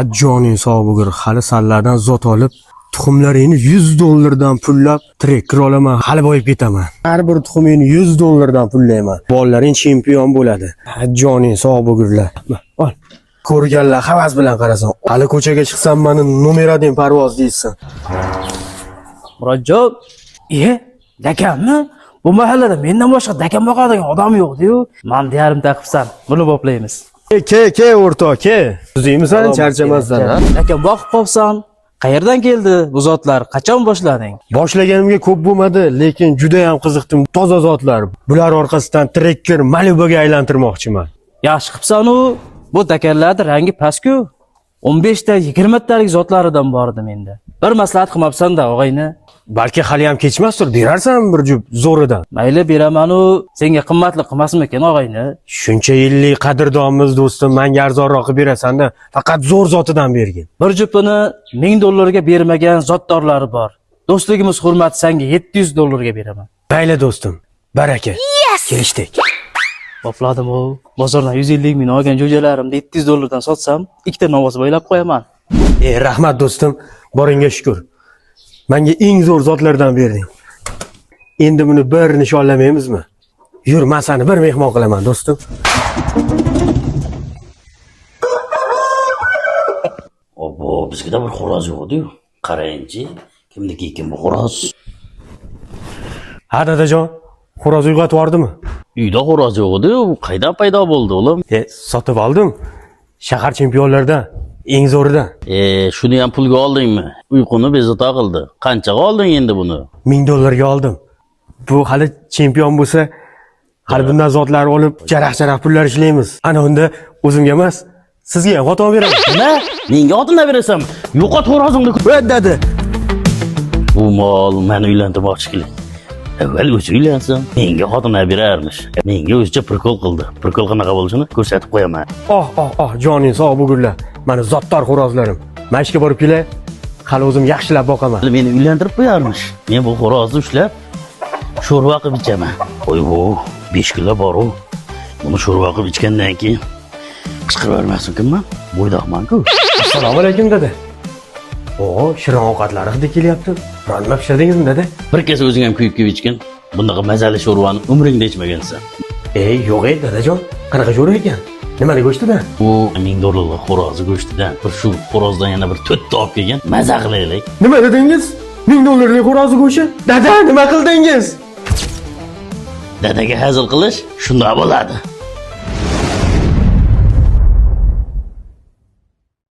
Joning sog' bo'gur, hali sanlardan zot olib, tuxumlaringni $100 dan pullab trekker olaman, hali boyib ketaman. Har bir tuxumingni $100 dan pullayman. Bolalaring chempion bo'ladi. Joning sog' bo'gurlar. Ol. Ko'rganlar havas bilan qarasin. Hali ko'chaga chiqsam mani nomer 1 parvoz deysan. Murodjon, iye, dakammi? Bu mahallada mendan boshqa dakam boqadigan odam yo'q-ku. Man yarim taqibsan, buni boplaymiz. Ke, ke o'rtoq, ke. Tuzingmisan, charchamasdan, ha? Dakam boqib qolsan, qayerdan keldi bu zotlar? Qachon boshlading? Boshlaganimga ko'p bo'lmadi, lekin juda ham qiziqdim. Toza zotlar. Bular orqasidan trekker Malibuga aylantirmoqchiman. Yaxshi qilibsan-u, bu dakanlarning rangi past-ku. 15 ta, 20 talik zotlaridan bor edi menda. Bir maslahat qilmabsan-da, og'ayni. Balki hali ham kechmasdir, berarsan bir jup zo'ridan. Mayli beraman-u, senga qimmatli qilmasmikin, og'ayni? Shuncha yillik qadrdonimiz do'stim, menga arzonroq qilib berasan-da, faqat zo'r zotidan bergin. Bir jupini $1000 ga bermagan zotdorlari bor. Do'stligimiz hurmati senga $700 ga beraman. Mayli do'stim, baraka. Kelishdik. Bopladim u. Bozordan 150 ming olgan jo'jalarimni $700 dan sotsam, ikkita novvoz boylab qo'yaman. Rahmat do'stim, boringga shukur. Menga eng zo'r zotlardan berding. Endi buni bir nishonlamaymizmi? Yur, men seni bir mehmon qilaman do'stim. Obbo, bizgada bir xo'roz yo'q edi-yu. Qarayinchi, kimniki ekan bu xo'roz? Ha dadajon, xo'roz uyg'otib yubordimi? Uyda xo'roz yo'q edi-yu, qaydan paydo bo'ldi o'g'lim? Sotib oldim. Shahar chempionlaridan, eng zo'ridan. Shuni ham pulga oldingmi? Uyquni bezovta qildi. Qanchaga olding endi buni? $1000 ga oldim. Bu hali chempion bo'lsa, hali bundan zotlar olib jaraq-jaraq pullar ishlaymiz. Ana unda o'zimga emas, sizga ham xotin olib beraman. Nima? Menga xotin berasan? Yo'qot xo'rozingni. Voy dada. Bu mol meni uylantirmoqchi kerak. Avval o'zi uylansin, menga xotin berarmish. Menga o'zicha prikol qildi. Prikol qanaqa bo'lishini ko'rsatib qo'yaman. Oh, oh, oh, joning sog' bo'gurlar. Mani zotdor xo'rozlarim. Men ishga borib kelay, hali o'zim yaxshilab boqaman. Meni uylantirib qo'yarmish. Men bu xo'rozni ushlab sho'rva qilib ichaman. Qo'y bu 5 kilo bor u. Buni sho'rva qilib ichgandan keyin qichqirib yubormasin kimman? Bo'ydoqman-ku. Assalomu alaykum dada. O, shirin ovqatlar hidi kelyapti. Biron nima pishirdingizmi dada? Bir kez o'zing ham kuyib kelib ichgin. Bunaqa mazali sho'rvani umringda ichmagansan. Yo'q ey dadajon, qanaqa sho'rva ekan? Nimani go'shtidan? Bu $1000 xo'rozi go'shtidan. Bir shu xo'rozdan yana bir 4 ta olib kelgan. Maza qilaylik. Nima dedingiz? $1000 xo'rozi go'shti? Dada, nima qildingiz? Dadaga hazil qilish shunday bo'ladi.